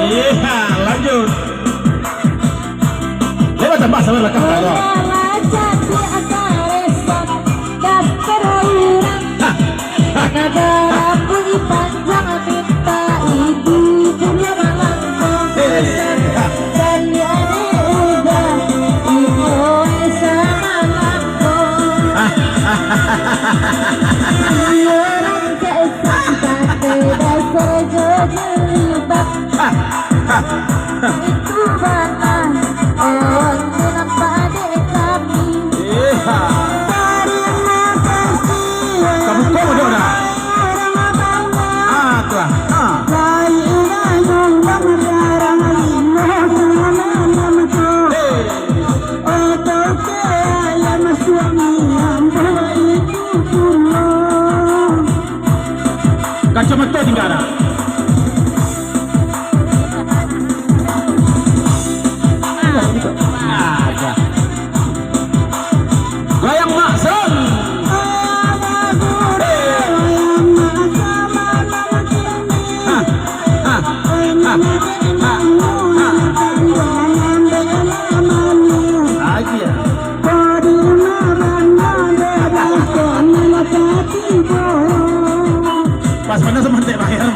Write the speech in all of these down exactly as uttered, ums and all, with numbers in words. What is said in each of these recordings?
Iya, lanjut. Lewat tambah sabar lah, kau tahu. Itu bana, oh, itu nampak dek kami. Iya. Tarimo kasih, kamu kau dah. Urang banyak. Ah, tu lah. Ah. Lai urang nyumbang barang limo samo malam tu. Hei. Oto ke ayam suami ambo itu pulo. Kacamato tingga dah. Ada. Goyang mak, son. Ha, ha, ha, ha, ha. Aji ya. Pas mana semantik bayar.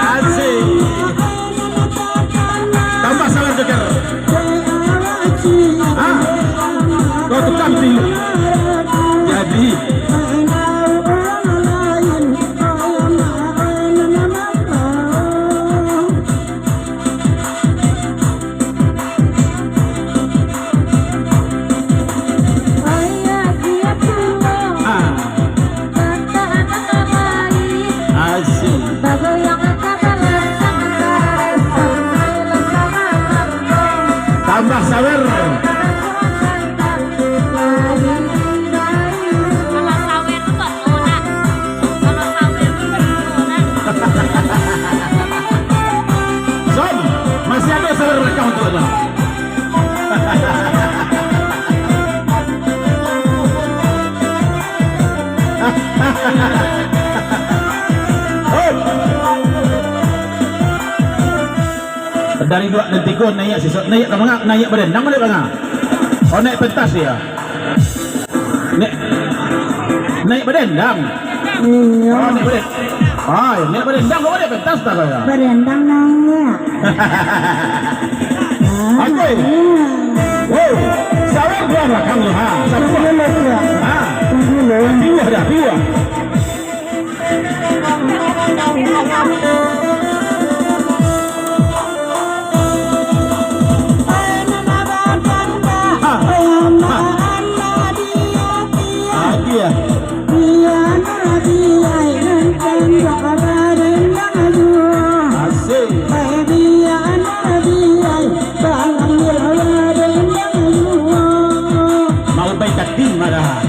Asik. Tambah sabar, Joker. Ah, kau tukang ti. Jadi. Ah. Asik. Tambah sawer. Kalau sawer tu tak tahu nak. Kalau sawer tu tak tahu nak. Son, masih ada sawer belakang tu, Son. Hei. Dari duo nan tigo naiak sisok, naiak ka manga, naiak badendang, naiak manga. Oh, naiak pentas dia. Naiak, naiak badendang. Iyo. Oh, naiak baden-, ah, naiak badendang, kau naiak pentas tak kau ya? Badendang naiak. Oke. Iyo. Wow, sawer buah belakang tu, ha. Satu buah. Tunggu dulu, ya. Ha. Tunggu dulu. Tiwah dah, tiwah. Asik. Mau baik takdim malah.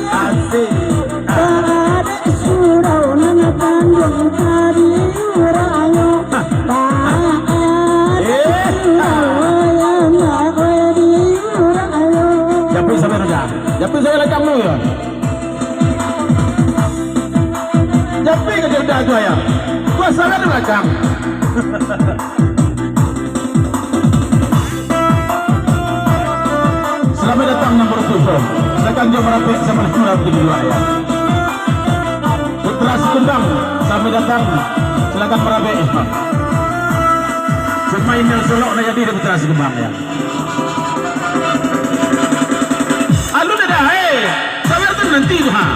Asik. Japui sampai rendah. Japui sampai rendah dulu ya. Japui ka rendah tu ya. Gua salah di belakang. Selamat datang nomor tujuh. Silakan jo marapek samo-samo marapek dulu, ya. Putra Sikumbang, selamat datang. Silakan marapek. Pamain nan solok nak jadi dek Putra Sikumbang, ya. Alun dah, eh. Sabar tu nanti tu, ha.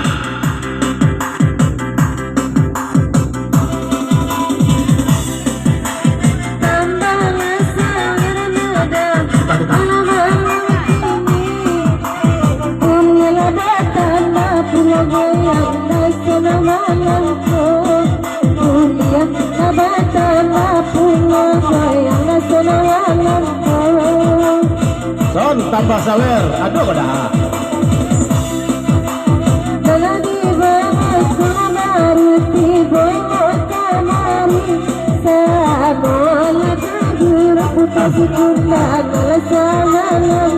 Son, tambah sawer, ado kau dah. Jadi baru tibo kamari, sabolah bagi reputasi kita kalau salah.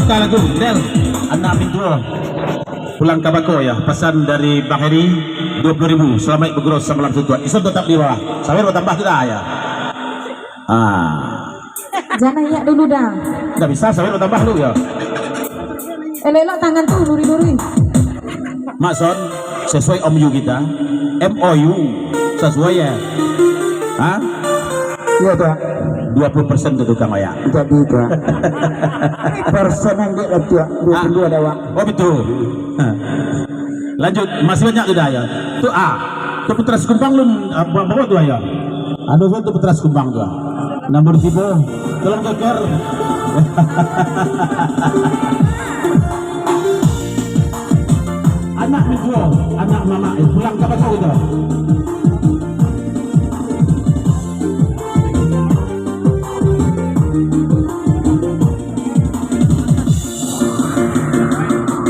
Ka lagu, Del, anak mintuo. Pulang ka bako, yo. Pasan dari Bang Heri, dua puluh ribu. Salamaik bagurau samalam suntuak. Isun tatap di bawah. Sawer batambah tu dah, yo. Ah. Jan naiak dulu dah. Ndak bisa, sawer batambah dulu, yo. Elok-elok tangan tu, luri-luri. Mak Son, sesuai M O U kita. M O U, sesuai, yo. Hah? Iyo, Tuak. Dua puluh persen tu tukang wayang. Jadi, Tuak. Persen ambiak lah, Tuak. Dua puluh ada, Wak. Oh, betul. Ha. Lanjut, masih banyak tu dah, yo. Tu, ah, tu Putra Sikumbang lun, ah, ba-, bawa tu, yo. Anu tu Putra Sikumbang tu, ah. Nomor tiga, tolong keker. Anak mintuo, anak mamak, eh, pulang ka bako tu.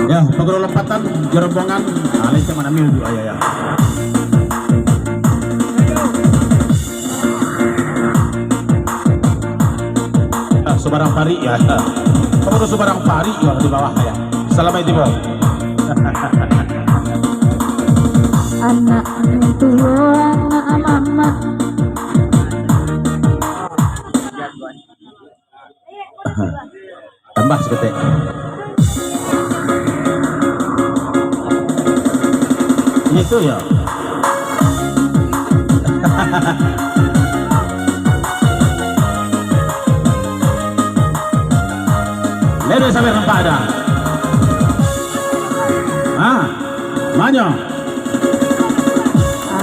Yo, paguru lompatan, jo rombongan, ah, lain cak manamil tu, ayo, yo. Ah, subarang parik, yo. Paguru subarang parik, yo, di bawah, yo. Salamaik tibo. Anak mintuo, anak mamak. Tambah saketek. Itu yo. Lebe sampai nampak dah. Ah, manyo.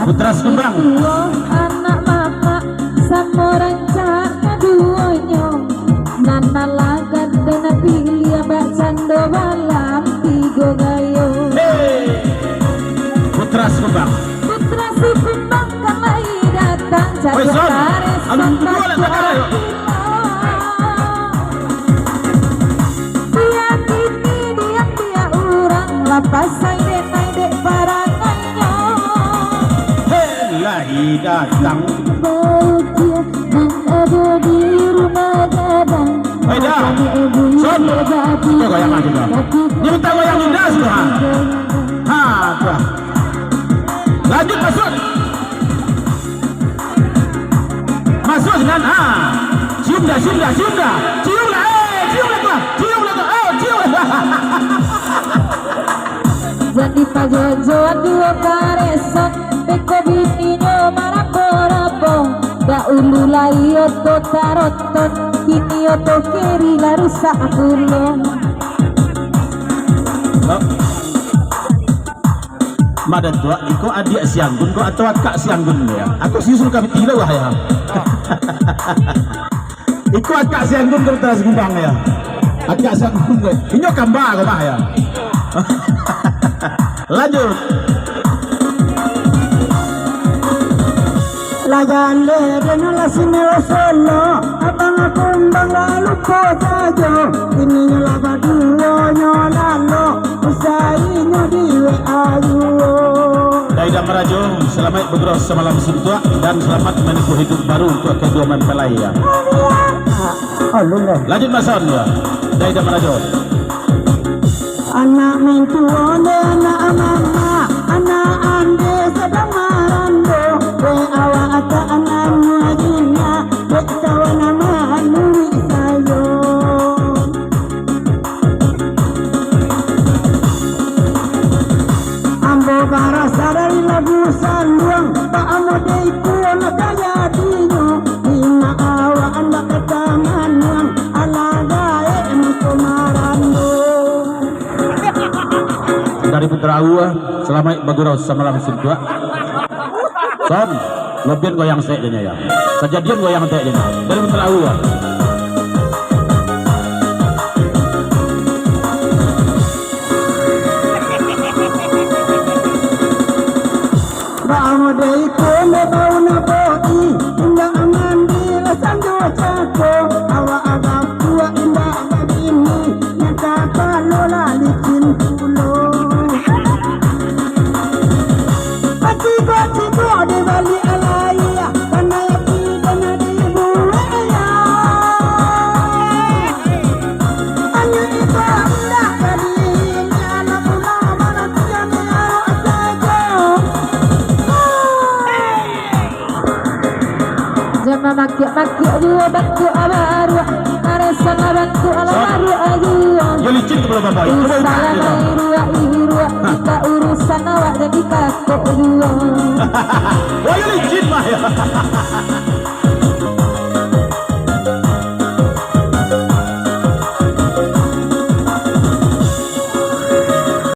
Putra Sikumbang. Anak mamak samo rancak kaduonyo. Nan alagan den piliah bakcando balam tigo gayo. Hei! Putra Sikumbang. Putra Sikumbang kan lai datang. Oi, Son. Anu, dua lah, tak ada, yo. Dia kini diam dia urang, lah pasai dek nai dek parangainyo. Hei, lai datang. Baukia nan ado di rumah gadang. Hei, dah. Son. Itu goyang aja, dah. Ini minta goyang indah, sudah. Ha, tuh. Lanjut, masuk. Masuak sinan, ha. Cium dah, cium dah, cium dah. Cium lah, eh, cium lah tu. Cium lah tu, eh, cium lah. Jadi pajoan-joan duo kareson, beko bininyo marabo-rabo. Dahulu lai oto taroton, kini oto keri lah rusak pulo. Mak Datuak, iko adiak si Anggun ko atau akak si Anggun ko, yo? Aku si Yusuf Kabiti lah, wah, yo. Iko akak si Anggun ko, Putra Sikumbang, yo. Akak si Anggun ko. Inyo kamba ko, mah, yo. Lanjut. Lah jaleh den lah sini Solo, abang kumbang lah lupo sajo. Kini lah baduo nyo lalo, usainyo di W A juo. Dai Dam Rajo, salamaik bagurau samalam suntuak, dan selamat menempuh hidup baru untuk kedua mempelai, yo. Amin. Ah, alun deh. Lanjut, Mas On, yo. Dai Dam Rajo. Anak mintuo dek anak mamak, anak andeh sadang marando, dek awak atak anak muajinyo, dek kawan amak nuri sayo. Ambo barasa dari lagu Saluang, Pak Amode iko nak kaya dinyo, indak awak andak kata manuang, alah gaek mangko marando. Dari Putra Awu, salamaik bagurau samalam suntuak. Son, lobian goyang sek dek nyo, yo. Sajadian goyang sek dek nyo. Dari Putra Awu. Baa mode iko ndak bau naboi, indak mandi lah sanjo cako, awak agak kuat indak babini, nyata palo lah licin pulo. Bacigok-cigok di baliak alai, pandai ati dana dibuek yo. Makiak-makiak juo bantuak baruak, maresang bantuak lah baruak juo. Yo licin tu kalau bapak. Coba buka je tu. Salah iruak-iruak, minta urusan awak jadi kakok juo. Wah, yo licin mah ya.